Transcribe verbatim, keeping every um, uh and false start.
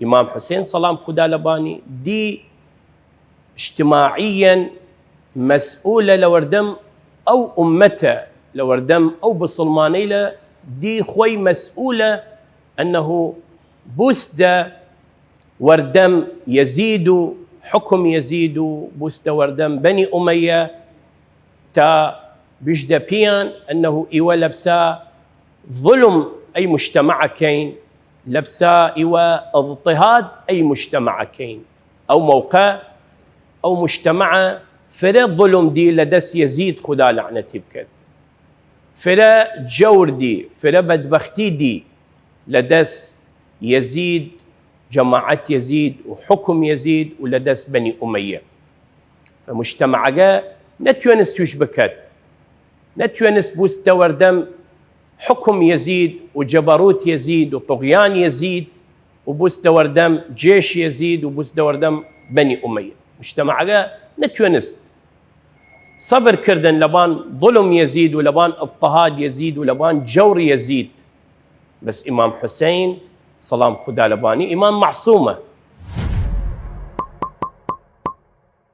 ئیمام حسین سەڵام خودا لەبانی دی اجتماعیەن مەسئولە لەوەردەم ئەو ئومەتە، لەوەردەم ئەو بسڵمانەیلە، دی خوەی مەسئولە، ئەنه بوستە وەردەم یەزید و حکم یەزید و بوستە وەردەم بەنی ئومەیە، تا بژدە پیان ئەنه ئیوە لەبسا ظلم ئەی مجتمعە کەین، لەبسا ئیوە اضطهاد ئەی مجتمعە کەین. ئەو موقع ئەو مجتمعە فرە ظلم دی لەدەس یەزید، خودا لەعنەتی بکەد، فرە جەور دی، فرە بەدبەختی دی لەدەس یەزید، جەماعەت یەزید و حکم یەزید و لەدەس بەنی ئومەیە. فمجتمعەگە نەتوێنست توش بکەد، نەتوێنست بوستە وەردەم حکم یەزید و جەبەروت یەزید و طغیان یەزید و بوستە وەردەم جێش یەزید و بوستە وەردەم بەنی ئومەیە. مجتمعەگە نەتوێنست سەبر کردن لەبان ظلم یەزید و لەبان اضطهاد یەزید و لەبان جەور یەزید. بەس ئیمام حسین سەڵام خودا لەبانی، ئیمام معصومە،